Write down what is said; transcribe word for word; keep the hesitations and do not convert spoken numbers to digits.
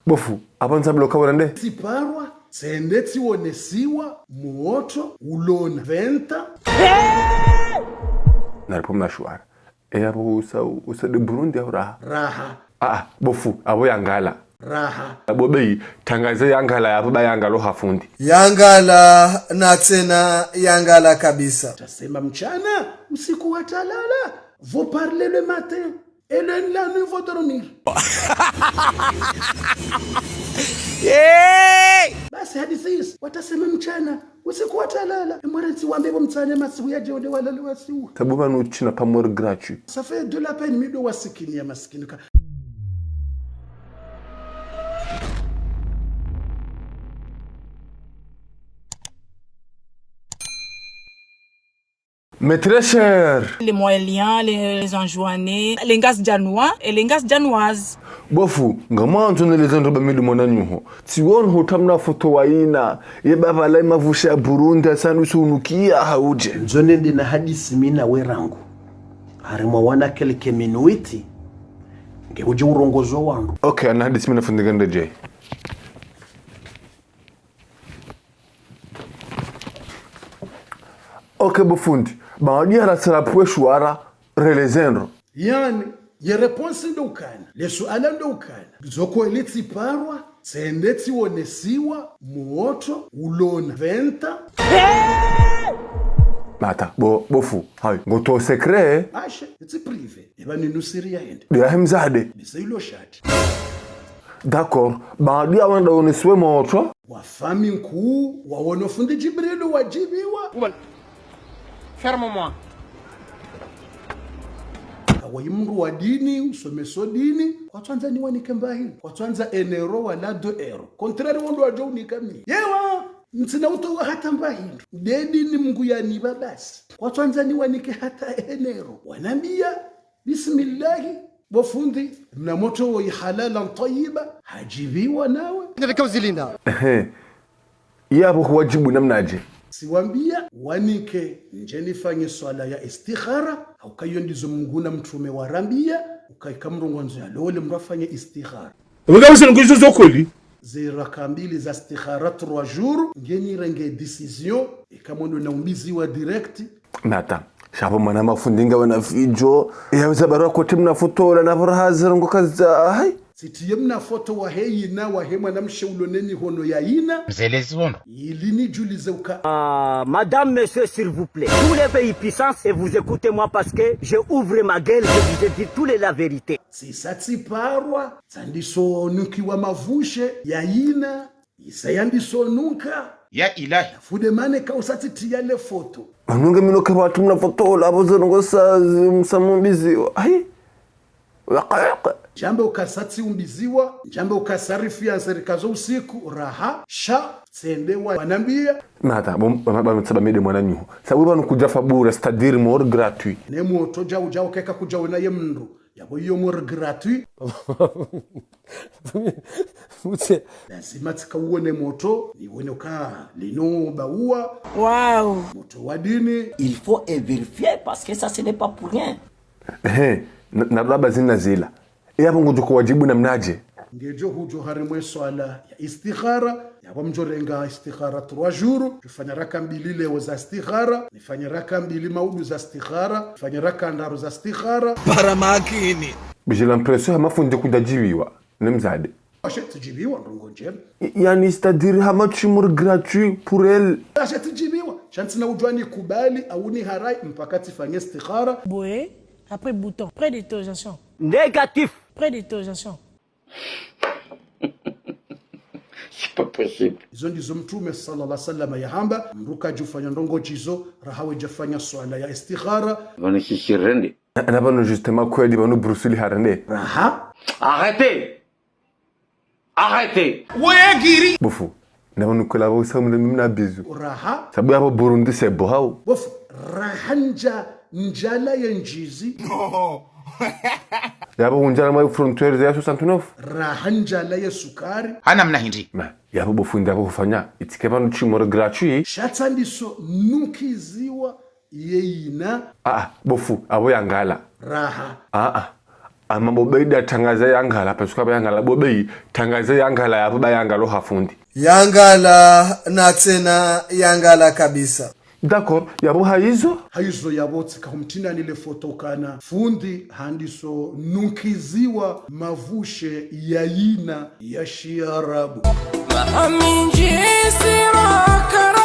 Bo fundi, apvo ntsambilo ka wende? Tsiparwa, tsende tsionesiwa, mwoto, ulona, venta. Naripo mna shuara. E apvo usa, usa de Burundi au raha? Raha. Ah, ah, bo fundi, apvo yangala. Raha. Apvo bei, tangaze yangala, apvo ba yangalo ha fundi. Yangala, na tsena yangala kabisa. Watasema mchana, usiku watalala. Vous parlez le matin. Et le, la nuit, vous dormir. Hey! Basi hadisi hizi, watasema mchana, usiku watalala. Emwere tsiwambe bo mtsane masihu yadje ode walale wasihu. Sabu pvanu tsina pa mort gratuit. Ça fait de la peine, mi ndo wasikini ya masikini ka. Mes très chers. Les Mohéliens, les, les Anjouanais, les Ngazidjanois et les Ngazidjanoises. Bo fundi, ngamwandzo neleze ndro ba mi ndo mwananyaho. Tsiwono hutsamna foto wa ina, ye baba la imavusha ya Burundi, asandu sunukia hauje. Ndzo nende na hadisi mi na we rangu. Harimwa wana quelques minutes, nge uje urongozo wangu. Ok, ana hadisi mi na fundi ngende je. Ok, bo fundi. Ba wadi ara sera pwe shuara, releze ndro. Yaani, ye réponse ndo ukana, le suala ndo ukana. Zo kweli tsiparwa, tsende tsionesiwa, mwoto, ulona, venta. Mata, bo, bo fundi, hayi, ngoto secret. Ashe, tsi privé. Eba ni nusiri ya hende. Dia hemzade. Bise ilo shati. D'accord, baadi ya wenda onesiwe mwoto. Wa fami nkuu, wawono fundi Djibrilu wadjibiwa. Woman, ferme-moi. Kawayi mndru wa dini, usomeso dini, kwatswandza niwanike mbahi, kwatswandza un euro wala deux euros. Contraire wondo wadjo unika mi. Yewa, ntsina utowa hata mbahi. Nde dini Mngu yaniba basi. Kwatswandza niwanike hata un euro. Wanambia, bismillahi, bo fundi, mna mwoto woyi halalan twayiba, hadjibiwa nawe. Ndeka uzilinda. Ehe. Yapvo huwadjibu namnadje? Tsiwambia, wanike, ndje nifanye swala ya istikhara, hauka iyo ndizo Mngu na mtrume warambia, uka ika mndru ngwandzo yalole mndru afanye istikhara. Weka usi nguzo zo kweli? Ze raka mbili za istikhara trois jours, nge nirenge décision, ika mwendo na umbiziwa direct. Nata, sha pvo mwana mafundi ngawe na fidjo, ya wiza barua kote mna foto la na pvo raha zirongo kaza, hayi. Tsitiye mna foto wahe yina, wahe mwanamshe ulo ne mihono ya yina. Mzelezi wono. Ili nidjulize uka. Ah, madame, monsieur, s'il vous plaît. Tous les pays puissances, et vous écoutez-moi parce que je ouvre ma gueule, je vous ai dit tous les la vérité. Tsisa tsiparwa, tsandiso nukiwa mavushe, ya yina, isa yandiso nuka. Ya ilahi. Fundi mane ka usa tsitiya le foto. Manunge mino ka pvatsu mna foto, la pvo zirongo sa, zi-, msamumbiziwa. Ayi. Waka, waka. Ndjambe ukasa tsiumbiziwa, ndjambe ukasa rifianse rikazo usiku, raha, sha, tsende wa, wanambia. Mata, bo, ba, ba, ba, saba mede mwananyaho. Sabu pvanu kudja fa bure, c'est-à-dire mort gratuit. Ne mwoto djau, djau keka kudja wona ye mndru. Yapvo iyo mort gratuit. Mutse. Lazima tsika uwone mwoto, niwone uka lino bauwa. Wow. Mwoto wa dini. Il faut vérifier parce que ça, ce n'est pas pour rien. Ehe, na, na baba zina zila. Yapvo ngudjo kuwadjibu namnadje? Ngedjo hudjo harimwe swala ya istikhara, yapvo mdjo renga istikhara trois jours, djofanya raka mbili leo za istikhara, nifanye raka mbili maudu za istikhara, nifanye raka ndraru za istikhara. Para makini. J'ai l'impression hama fundi kudjadjibiwa, ne mzade. Ashe tsidjibiwa, ndrongo ndjema. Yani, c'est-à-dire, hama tsi mort gratuit pour elle. Ashe tsidjibiwa, sha ntsina udjwa nikubali, au niharai, mpaka tsifanye istikhara. Boe, après bouton, point d'interrogation. Négatif. Point d'interrogation. C'est pas possible. Izo ndizo Mtrume sallallahu alayhi wa sallam yahamba, mndru kadjufanya ndrongo djizo, raha we djafanya swala ya istikhara. Pvanu shishirende. Na, na pvanu justement kweli pvanu Bruce Lee harende. Raha. Arrêtez. Arrêtez. Weye giri. Bo fundi, na pvanu kwela pvo usa mna, mna bizu. Raha. Sabu yapvo Burundi c'est beau hau. Bo fundi, raha ndja, ndjala ye ndjizi. No. Yapvo undjala mwa frontière ya soixante-neuf. Raha ndjala ye sukari. Hana mna hindri. Ma, yapvo bo fundi yapvo hufanya. Itike pvanu tsi mort gratuit. Sha tsandiso nukiziwa ye yina. Ah, ah, bo fundi, apvo yangala. Raha. Ah, ah. Ama bo Beyi da tangaza yangala, parce que ba yangala bo Beyi, tangaza yangala ya bo ba yangalo ha fundi. Yangala na tsena yangala kabisa. D'accord, ya bo hayizo? Hayizo ya bo tsika humtinani le foto kana fundi handiso nunkiziwa mavushe ya yina ya shiarabu. Mahaminji sira kara